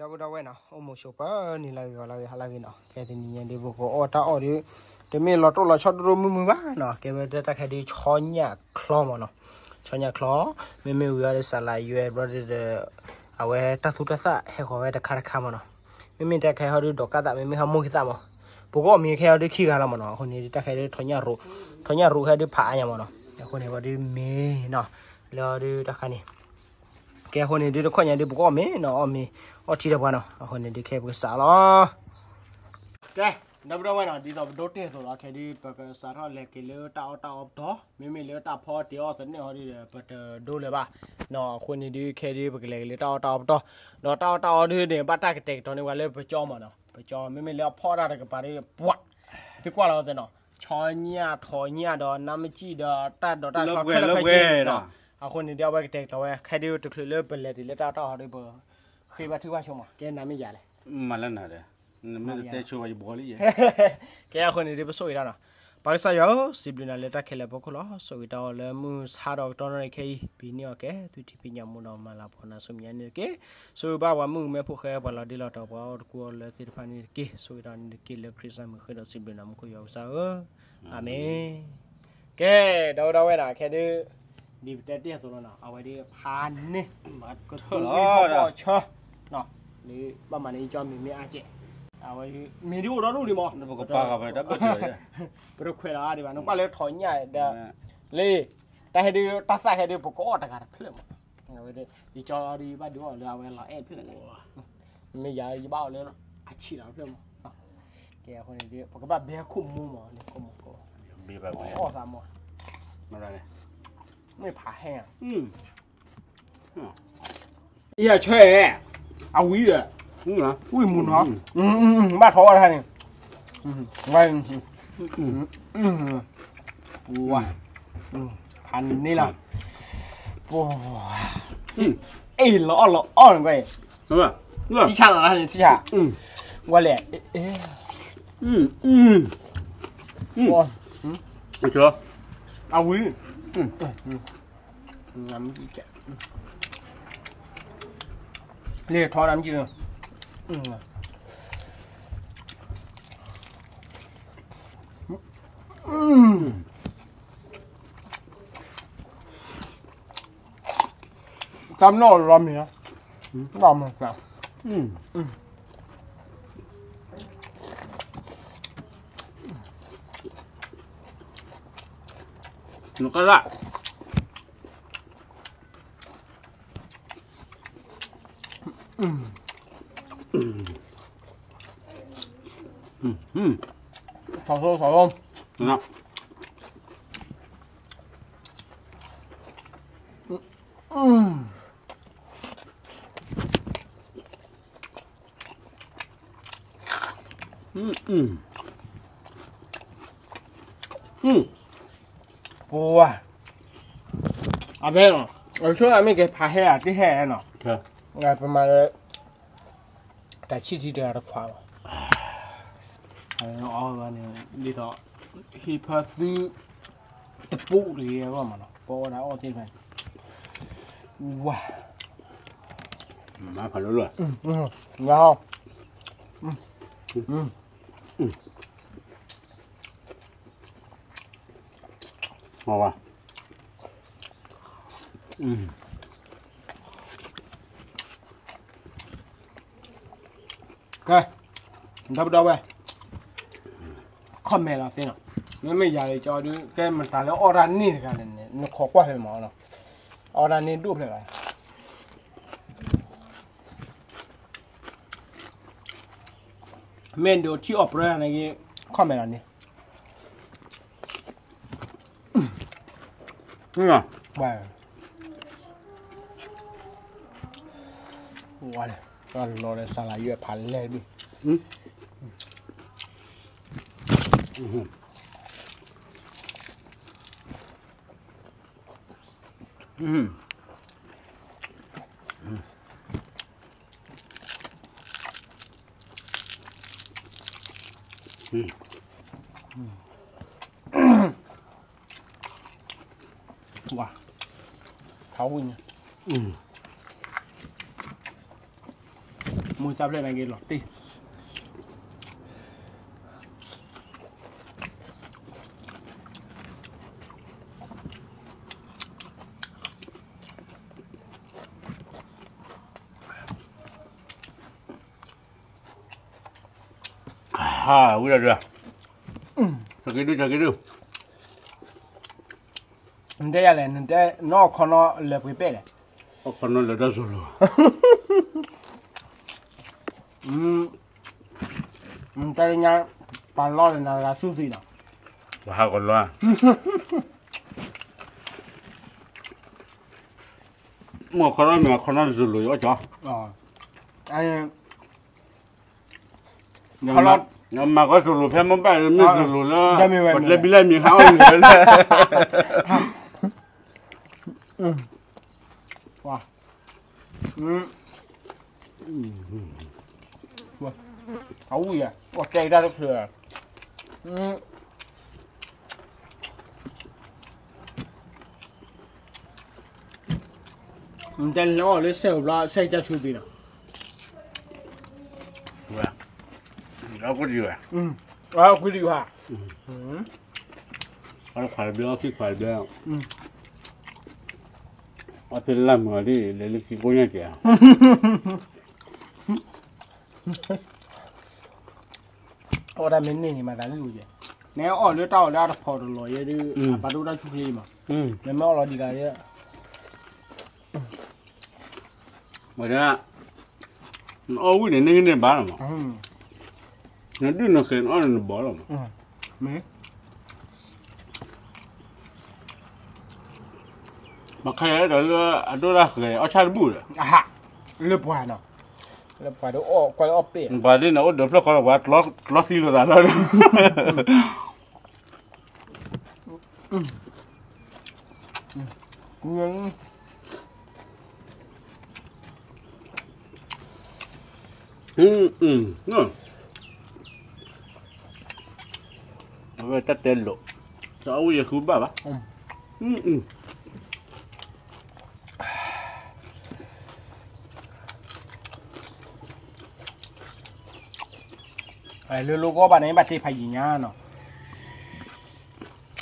ဒီပုၢ်ဒီဝဲၢ်နီၤ အိၣ်မူဆိးပၢၤနံၤလၢဂ့ၤဂီၤလၢဂ့ၤ ဟါလၢဂ့ၤနီၤ ကဲတနံၤညါဒုး ပကအီၣ်တၢ်အီၣ်ဒုး တမ့ၢ်လီၤတိၢ်လီၤဆီဒိၣ်ဒိၣ်မုၢ်မုၢ်ဘၣ်နီၤ ကဲဝဲတၢ်ခါဒုး ဆီညၣ်ချီမးနီၤ ဆီညၣ်ချီ မ့မ့ၢ်ဝံၤအီၤဒီး စးလါယွဲဘျီဒုးဒီး အဝဲတၢ်သူတၢ်သၣ်ဟဲဃီၤဝဲတခါတခါမးနီၤ မ့မ့ၢ်တၢ်ခဲဟီဒုး ဒီးကၣ်သၣ် မ့မ့ၢ်ဟီမိၢ်ကသၣ်မး ပကအီၣ်မ့ၤခဲဟီဒုးခံဂၤလီၤမးနီၤ အဃိန့ၣ်ဒုး တၢ်ခဲဒုး ထီညၣ်ရူး ထီညၣ်ရူးခဲဒုး ဖးအါညါမးနီၤ အဃိန့ၣ်ဝဲဒုးမ့ၤနီၤ လၢဒုးတၢ်ခါန့ၣ် ကဲအဃိန့ၣ်ဒုး တခီညါဒုး ပကအီၣ်မ့ၤနီၤ အီၣ်မ့ၤ အီၣ်ထံဒီးပှၤနီၤ အဃိန့ၣ်ဒုး ခဲပကစးလီၤ ကဲ ဒီပုၢ်ဒီဝဲၢ်နီၤ ဒ်သိးပဒိတ့ၢ်အသိးလီၤ ခဲဒုး ပကစးထီၣ်လဲၤက့ၤလၢတၢ်အီၣ်တၢ်အီပတီၢ် မ့မ့ၢ်လၢတၢ်ဖီတ့ၢ်အီၣ်သန့ၢ်ဟီဒုးဒီး ပတဒိလၢၤဘၣ်နီၤ အဃိန့ၣ်ဒုး ခဲဒုး ပကလဲၤက့ၤလၢတၢ်အီၣ်တၢ်အီပတီၢ် ဒီးတၢ်အီၣ်တၢ်အီဒုးန့ၣ် ဘၣ်တၢ်ကတဲာ်ကတီၤန့ၢ်ပှၤလၢပကၠီမးနီၤ ပကၠီ မ့မ့ၢ်လၢအဖီတၢ်တကပၤဒုး ပှၤ သုကွၢ်လီၤဝဲသ့ၣ်နီၤ ဆီညၣ်ထီညၣ်ဒီး နါမကံၣ်ဒီး တၢ်ဒိးတၢ်ထီခဲလၢာ်ခဲဆ့နီၤ အဃိန့ၣ်ဒုး အဝဲကတဲာ်ကတီၤဝဲ ခဲဒုးတချုးလၢပလဲၤတုၤလၢတၢ်အီၣ်တၢ်အီဒုး ပဃ့ဘါထုကဖၣ်ဆိမး ကဲနၤမ့ၢ်ယၤလဲၣ် မၤလၢနၤဒီး နမ့ၢ်တတဲဆိဝဲယဘှီလံယဲ ကဲအဃိန့ၣ်ဒုး ပဆိၣ်ဂ့ၤတၢ်နီၤ ပၢ်ကစၢ်ယွၤဧၢ စံးဘျုးနၤလၢတၢ်ခဲလၢာ်အဖီခိၣ်လီၤ ဆိၣ်ဂ့ၤတၢ်အီၤလၢမုၢ်ဆါဒီးကတီၢ်နီၣ်ခဲအံၤ ပံၤန့ၢ်အီၤကဲ သုထံၣ်ဖံးညၣ်မူဒီးမၤလၤပီၤနၤဆူမဲာ်ညါန့ၣ်တက့ၢ် ဆိၣ်ဂ့ၤဘၣ်ပှၤမုၣ်ကမဲဖိဃဲ ပှၤလီၤဒ့လီၤတီၤ ပှၤအီၣ်တကူအီလၢသ့ၣ်တဖၣ်န့ၣ်တက့ၢ် ဆိၣ်ဂ့ၤတၢ်န့ၣ်တက့ၢ် လၢခရံာ်စၢ်မုၢ်ဃ့ဒီးစံးဘျုးနၤမူခိၣ်ယွၤကစၢ်ဧၢ အၤမ့ၣ် ကဲ ဒီပုၢ်ဒီဝဲၢ်နီၤ ခဲဒုး ဒ်ပတဲတ့ၢ်အသိးလီၤနီၤ အဝဲဒုးဖးန့ၢ် ကထၢၣ်လီၤ ဘၣ်မၤန့ၣ်ကၠီမ့ၤမ့ၢ်အါကဲး အဝဲ မ့ၤဒုးအိၣ်ဒီဒူၣ်ဒံးမး ပတခွဲးလီၤဒံးဘၣ် နကွၢ်လၢထီညၣ်ဒီး လၢ တၢ်ဟဲဒုး တၢ်သၣ်ဟဲဒုး ပကအီၣ်တဂၤတဖျၢၣ်မး အဝဲဒုး ယကၠီဒုးယဘၣ်ဒုးအီၣ်လၢအဝဲလီၤအဲၣ်ဖျၢၣ် မ့ၢ်ယၤယဘၣ်အီၣ်လၢအဆံးလီၤတဖျၢၣ်မး ကဲအဃိန့ၣ်ဒုး ပကဘၣ်ဘဲခိၣ်မူမးန့ၣ် ခိၣ်မူခိၣ် အီၣ်သးမး မ့ၢ်ဖးဟဲဧါ ယဆၢ အဝံၤဒီး ဝံၤမူနီၤ ဘၣ်ထီၣ်ဝဲတခါန့ၣ် ဝဲ ဝါ ဖးန့ၢ်လီၤ အ့ၣ် လီၤအီၣ်လီၤအီၣ်န့ၣ်ကွၢ်အံၤ ထံဆးလီၤန့ၣ် ထံဆး ဝဲလဲၣ် အဝံၤ လၢထီၣ်နမ့ၢ် တၢ်မနီၣ်လီၤမ့ၢ် လီၤမ့ၢ် နကလၢ ထီၣ်သိသီၣ်သိ ပှၤ အဘဲနီၤ အဆိကမိၣ်က့ၤဖးဟဲဧါ တဟဲနီၤ ပမၤလၢ တၢ်ဆံၣ်ထံတဂၤတခွးလီၤ အဝဲန့ၣ် ဒ်သိး ဟံၣ်ဖၢသု တပူၤတဂ့ၤအဂီၢ်မးနီၤ ပဝဲဒၣ်အီၣ်သ့ၣ်တဖၣ်န့ၣ် ဝါ မၤဖးလိၤလိၤ ဝါ ဟောပါ ကဲ ဒီပုၢ်ဒီဝဲၢ် comment လီၤသ့နီၤ မ့မ့ၢ်ယၤလၢကၠီဒုး ကဲမတၤလၢအီၣ်တၢ်န့ၢ်တဂၤလဲၣ်န့ၣ် နခိးကွၢ်ဖဲမးနီၤ အီၣ်တၢ်န့ၢ်ဒိၣ်ဖျဲၣ်ဘၣ် မ့ၢ်ဒိးထံၣ်အီၣ်ပြၢန့ၣ် comment လီၤန့ၣ် ဝါ ဝါလီၤဒီးစးလါယွဲၢ်ဖးလဲၢ်ဘ့ၣ် ဝါ ထီဝံၣ်န့ၣ် အ မုၢ်သၣ်ဖျၢၣ်န့ၣ်က့ၤလီၤတံၢ် ဟး ဝံၤဒီးဒုး က့ၤဒုး က့ၤဒုး နတဲယၤလဲၣ် နတဲ နအီၣ်ခီနီလၢပှ့ၤပဲၣ်လဲၣ် အီၣ်ခီနီလၢတၢ်စိၤလိၤ နတဲညါ ပှၤလီၢ်လၢနၤတဂၤဆူသံးနီၤ ပှၤဟးကလီၢ် မ့ၢ်ခီနီမ့ၢ်ခီနီတစိၤလိၤ ယအီၣ်ကၠီ ခီနီ မၤကီၢ်စိၤလိၤဖဲမ့ၢ်ဘၣ် မ့ၢ်စိၤလိၤလၢ ပှၤကျဲဘံလၢမံၤဟးအီၣ်လိၤလၢ အဝံၣ်ယၤ အီၣ်တဲတၢ်တချုး နတဲလၢအီၣ်လၢစဲးဘျီ စဲးတၢ်ဆူသံးနီၤ အီၣ်ကွံာ်လံဝဲ အီၣ်ကွံာ်လံဝဲ အီၣ်ခွါတဘျီ အီၣ်ခံခွါတဘျီ အီၣ်ဖဲလၢမုၢ်အီၤဒ် လဲၤလၢခံကိးညါကဲၤ အီၣ်တၢ်မ့ၢ်န့ၢ်န့ၣ်မၤသးဂ့ၢ်ဝဲကဲ နအီၣ်လၢတၢ်အီၣ်လၢအတဖီတလီၤယဲဒုး အပာ်ဒိၣ်တၢ်ဆူၣ်ချ့မး နမ့ၢ်အီၣ်လီၤဒံးဂၤယဲ ဝဲဒၣ် နအီၣ်ဝံၣ်န့ၣ် နဂံၢ်န့ၢ်ဘါလီၤမး နဒုၣ်နဃဲၤနအီၣ်န့ၣ်နဘီလီၤမး မ့ၢ် မၤခါယၤဒီးလၢအဒိၣ်တၢ်ဃဲၤအီၣ်ဆၣ်တဘူၣ်ဒီး လၢပှၤနီၤ လၢပှၤဒိၣ်အီၣ်ကွၢ်လၢအီၣ်ပ့ၢ် ပှၤဒ်န့ၣ်အိၣ်ဒီးဖျၢၣ်ဃီဒီးပှၤကျီသံလိာ်သးလီၤ အဝဲတၢ်တဲလိာ် တအီၣ်ဝံၣ်ယဃုဘၣ်ဘၣ် လၢလီၤကီဘၣ်န့ၣ် ဘၣ်တ့ဖးယံာ်ညါနီၤ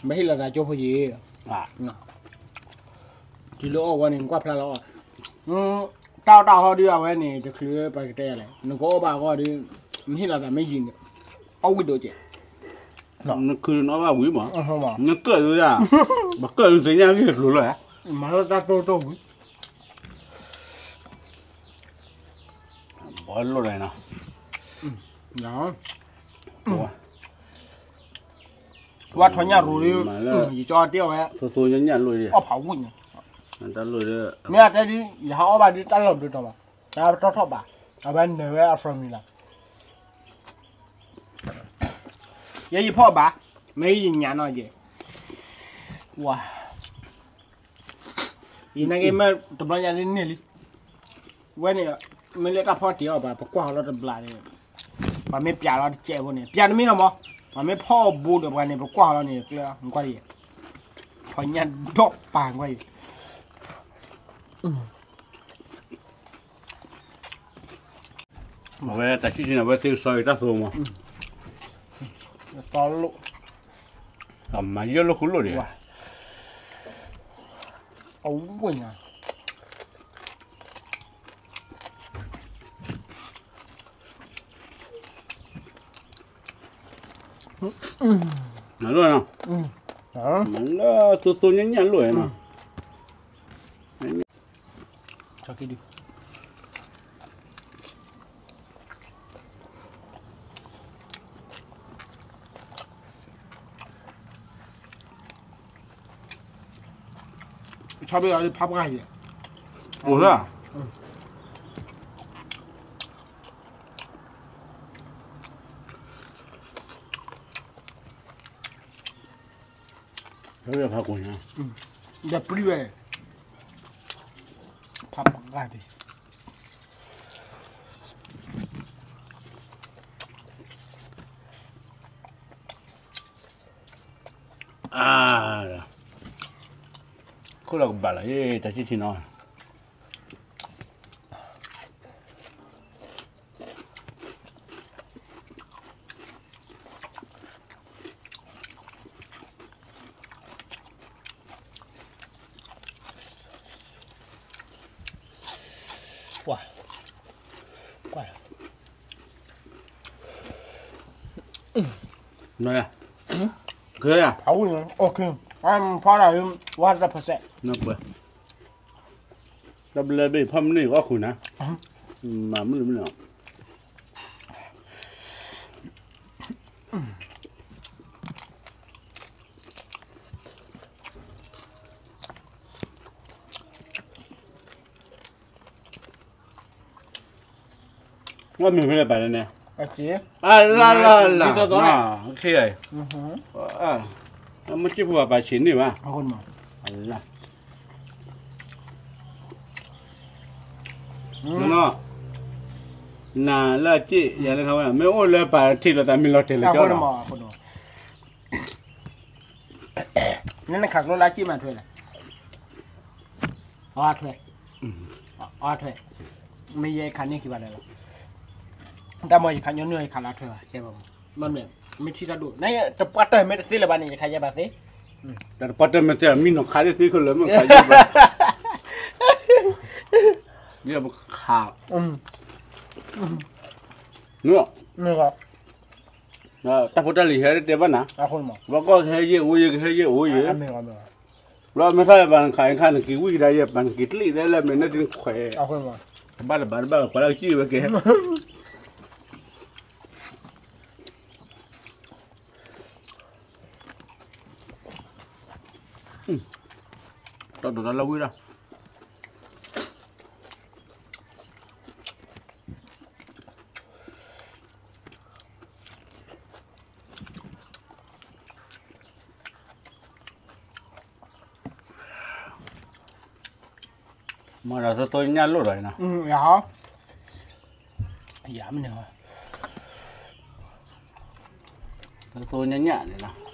ဘၣ်ဟ့ၣ်လီၤသးကၠိဖိယံာ် တုၤလၢအီၣ်ဝဲန့ၣ် နကွၢ်ဖျါလီၤအီၣ် တၢ်အီၣ်တၢ်ဟီဒုးအဝဲန့ၣ် တချုးပှၤကတဲယၤလဲၣ် နကအီၣ်ဘၣ်အဂီၢ်ဒီး နဟ့ၣ်လီၤသးမ့ၢ်ယံာ်န့ၣ် အီၣ်ဝံၣ်ဒိၣ်ကဲး နခုနအီၣ်ဘၣ်ဝံၤမး နကၢၣ်ဒုးယၤ ပကၢၣ်ဒုးသ့ၣ်ညါဂ့ၢ်ကျိၤလီၤ မၤလီၤတၢ်တိၢ်တိၢ်ဝံၤ ဘီလိၣ်လီၤနီၤ ဝါထီၣ်ညၣ်ရိၤလံ ယကၠီတဲအီၣ်ဝဲ သိသိညၣ်ညၣ်လိၣ် အီၣ်ဖးဝံၣ်န့ၣ် တၢ်လိၣ်ဒီး မ့ၢ်အတဲဒ် ယဟးအီၣ်ဘၣ်ဒ်တၢ်လီၢ်ဘျုးတီၤဘၣ် တၢ်ပတီၢ်ထီၣ်ဘၣ် အဝဲနၢၤဝဲအ formula ယဲယဖီၣ်ဘၣ် မ့ၢ်ယညၣ်နီၢ်ယဲ ဝါ ယနာ်က့မ့ၢ်တဘျီညါဒ်န့ၣ်လံ ဝဲန့ၣ် မ့ၢ်လၢတၢ်ဖီၣ်တ့ၢ်အီၣ်ဘၣ် ပကွၢ်ဟီလီၤတဘျီန့ၣ် ပှၤမ့ၢ်ပျးလီၤတကဲးဖိန့ၣ် ပျးတမ့ၢ်အီၤမး ပှၤမ့ၢ်ဖီၣ်အီၤဘူးဒီးပှၤန့ၣ် ပကွၢ်ဟီလီၤန့ၣ် ကျဲကွၢ်ယဲ ဖီၣ်ညၣ်ဒီးပာ်ကွၢ်ယဲ အဝဲတၢ်ဆံၣ်ဆံၣ်န့ၣ် အဝဲသ့ကစီအံၤတၢ်သိမး တလိၣ် အမၤယဲၢ်လိာ်ဃုလိာ်ဒံး အဝဲညါ မၤလၢ မၤလၢသိသိညၣ်ညၣ်လိာ်နီၤ ကဒု ဆီဘ့ၣ်အီၤဖးပှၢ်ယဲၢ် အိၣ်လၢ ဖးပှၢ်ညါ ဒီးပြံဝဲ ဖးပှၢ်ဒံး အါ ခိၣ်လီၤကဘၣ်လီၤ တၢ်ဆံၣ်ထံနီၤ နၢ်, ကဲ, အဝဲ, okay, I'm proud of him one hundred percent. နပှဲၤ, တဘျီဘ့ၣ်ဖီမနုၤအီၣ်ဃုာ်နၤ, မၤမနုၤမနုၤ ဝဲမ့ၢ်ဖဲလဲၣ်ပာ်လဲၣ်န့ၣ်, အလါလါလါ, မ့ၢ်စ့ၢ်ဖိဘၣ်ပာ်ဆံးန့ၢ်ဘၣ်, အလါ, နၤလၢအစ့ၣ်ယၤလၢခါဝဲ မ့ၢ်အိၣ်လၢပာ်ထံၣ်လိာ်သးမ့ၢ်လီၤတဲာ်လၢကၠီလီၤ, နနခးကျိလၢအစ့ၣ်မးထွဲလဲၣ်, အထွဲ, အထွဲ, မ့ၢ်ယဲခးန့ၢ်က့ၤဘၣ်လဲၣ်လီၤ, တၢ်မ့ၢ်ယခးညီနုၢ်ယခးလၢအထွဲဘၣ်, မ့ၢ်မ့ၢ်ထံၣ်တၢ်ဒိၣ်, တပှၢ်တၢၢ်မ့ၢ်တသ့လၢၤဘၣ်န့ၣ် ယခးယဲဘၣ်သ့, တပှၢ်တၢၢ်မ့ၢ်သ့ မံနီၢ်ခးဒ်သ့ခဲလၢာ်မ့ၢ်ခးယဲဘၣ်, ယဲပခး, န တၢ်ဖိတၢ်လံၤဟဲတတဲဘၣ်နၤ, ဘၣ်ကီၢ်ကဟဲယဲၢ်အိၣ်ယဲၢ် ကဟဲယဲၢ်အိၣ်ယဲၢ်, ဘျီမ့ၢ်ထီၣ်ယပာ်နခးခါနက့ၤဝံၤကဒါယဲၢ် ပာ်နက့ၤတလံၣ်ဒဲလၢမ့ၢ်နၢ်တနခွဲး, ဘၣ်တဘၣ်တဘၣ်ကီးလၢကံၣ်ဝဲကဲ, တၢ်ဒိးတၢ်လၢဝံၤလီၤ မၤဒီးသိသိညၣ်လိၣ်ဒီး, ယမ့ၢ်န့ၣ်, သိသိညၣ်ညၣ်န့ၣ်လီၤ.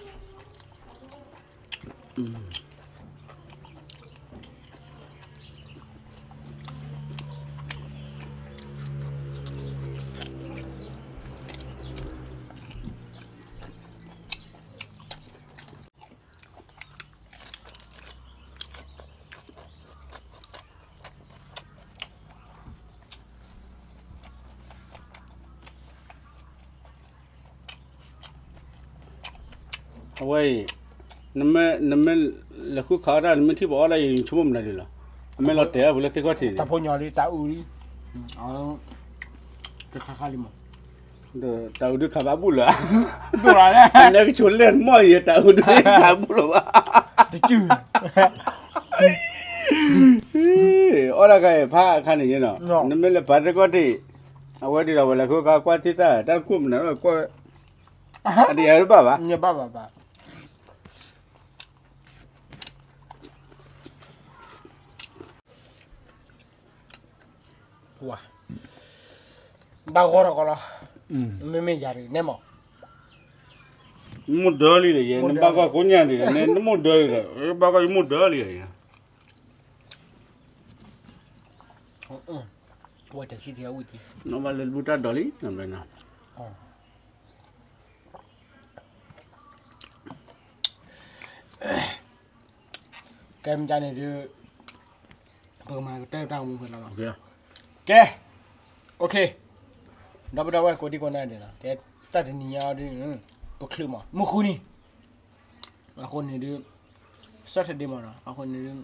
အဝဲအံၤ, နမ့ၢ်လဲၤဃုခးအီၣ်တၢ် နမ့ၢ်ထံၣ်ပှၤအီၣ်ဒၣ်ယံၤ ဆိကမိၣ်မနုၤဒ်လဲၣ်, အမ့ၢ်လီၤတဲာ်အပူၤလၢသ့ၣ်ခီၣ်ထံးန့ၣ်, တၢ်ဖိညီလံ တၢ်အူလံ, တခါခါလံမး, တၢ်အူဒုးခးဘၣ်ဘူၣ်လၢၤ, အနဲကဆိးလဲၢ်မီၢ်ယဲ တၢ်အူဒုးခးဘူၣ်လၢၤဘၣ်, တကၠုၢ် အီၣ်ဒၣ်ခါအံၤဖးအခါန့ၣ်နီၤ, နမ့ၢ်လဲၤပာ်သ့ၣ်ခီၣ်ထံး, အဝဲဒ်ဒီးဝဲလဲၤဃုခးကွၢ်ထံၣ်တၢ် တၢ်ခိၣ်မနုၤကွၢ်, အတယၤတဘၣ်ဘၣ်, ဘၣ်ဂီၢ်ထီၣ်ကီးလီၤ, မ့မ့ၢ်ယၤန့ၣ်မး, မိၢ်ဒၢလံဒီးယဲ နဘၣ်ဂီၢ်ကိးညၣ်န့ၣ်ဒီး နမိၢ်ဒၢလံဒီး ဘၣ်ဂီၢ်ယမိၢ်ဒၢလံဒီးယဲ, ဝဲတဆံတဝံၣ်, နဘၣ်လဲၤတဘူၣ်တၢ်ဒိးလံ, ကဲမ့ၢ်န့ၣ်ဒုး, ပကမၤကတၢၢ်တၢ်ဂီၤမူဖဲလီၤလီၤ, ကဲ, ဒီပုၢ်ဒီဝဲၢ်ကိးဒံကိးနၢ်ဒဲးလီၤ, ကဲ, တၢ်တနံၤညါအီၤဒုး, ပချုးမး မုၢ်ဃုနံၤ, အဃိန့ၣ်ဒုး, Saturday မးနီၤ အဃိန့ၣ်ဒုး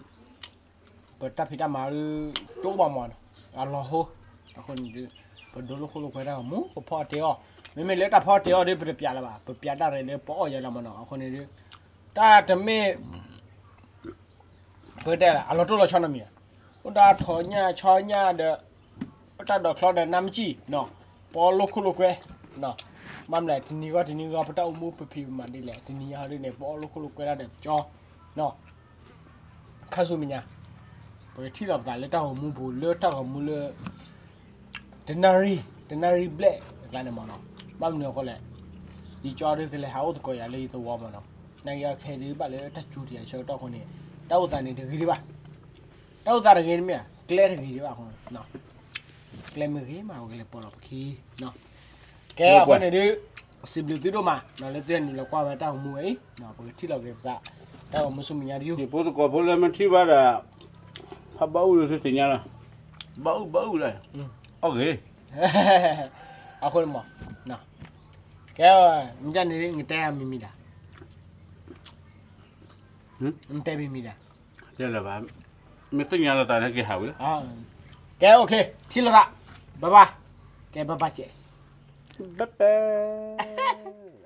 ပတၢ်ဖံးတၢ်မၤဒုး တအိၣ်ဘၣ်မးနီၤ, အလီၤဟိ, အဃိန့ၣ်ဒုး, ပဒိလိာ်ခိၣ်လိာ်ကွဲတၢ်ဂီၤမူ ပဖီအီၣ်တ့ၢ်အီၤ, မ့မ့ၢ်လၢတၢ်ဖီအီၣ်တ့ၢ်အီၤဒုး ပတပျးလၢၤဘၣ်, ပပျးတၢ်ရဲၣ်လၢပအီၣ်ယဲလီၤမးနီၤ, အဃိန့ၣ်ဒုး, တၢ်တမ့ၢ် ပတဲလၢ အလီၤတိၢ်လီၤဆီနီတမံၤ, အိၣ်တၢ်ထီၣ်ညၣ်ဆီညၣ်ဒီး, အိၣ်တၢ်ဒိးချီဒီးနါမ့ၢ်ကံၣ်, ပအီၣ်လိာ်ခိၣ်လိာ်ကွဲ, ဘၣ်မနုၤလဲၣ် တနံၤဂီၢ်တနံၤဂီၢ် ပတၢ်အိၣ်မူပဖံးပမၤဒ်လဲၣ် တနံၤညါဟီဒ်န့ၣ် ပအီၣ်လိာ်ခိၣ်လိာ်ကွဲတၢ်ဒီးကၠီ, ခါဆူမဲာ်ညါ, ပကထံၣ်လိာ်ပသးလၢတၢ်ဂီၤမူပူၤ လၢတၢ်ဂီၤမူလၢ တနၣ်ရံၣ်, တနၣ်ရံၣ်ဘျဲၣ်အကျါန့ၣ်မးနီၤ, ဘၣ်မနုၤအဃိလဲၣ်, ယကၠီဒုးကလဲၤဟးအိၣ်သကိးယၤလၢယသဝီမးနီၤ, နာ်က့အီၤခဲဒုးဘၣ်လၢတၢ်စူၤတယၤဆၢကတီၢ်အဃိန့ၣ်, တၢ်အိၣ်သးန့ၣ်တဂ့ၤဒံးဘၣ်, တၢ်အိၣ်သးတဂ့ၤတမ့ၢ်ဧါ, ကျဲတဂ့ၤဒံးဘၣ်အဃိ, ကျဲမ့ၢ်ဂ့ၤမး ပကလဲၤပိာ်လီၤပခံ, ကဲအဃိန့ၣ်ဒုး, စံးဘျုးသုဒိၣ်မး လၢသုဟဲနုာ်လီၤကွၢ်ဝဲတၢ်ဂီၤမူဝဲအံၤ, ပကထံၣ်လိာ်က့ၤပသး, တၢ်ဂီၤမူဆူမဲာ်ညါတယုၢ်, ယဖိသကိးဖိလၢမ့ၢ်ထံၣ်ဘၣ်ဒီး, ဖးဘၣ်အူၣ်လၢသုသ့ၣ်ညါလီၤ, ဘၣ်အူၣ်ဘၣ်အူၣ်လီၤ, အီၣ်ဂ့ၤ အဃိန့ၣ်မး, ကဲ, မ့ၢ်န့ၣ် နတဲမံၤမံၤဒၣ်, နတဲမံၤမံၤဒၣ်, မ့ၢ်သ့ၣ်ညါလိာ်သးန့ၣ်က့ၤဟးဝံၤလီၤ, ကဲ, ထံၣ်လိာ်သး, bye bye, ကဲ, bye bye ကဲ, bye bye.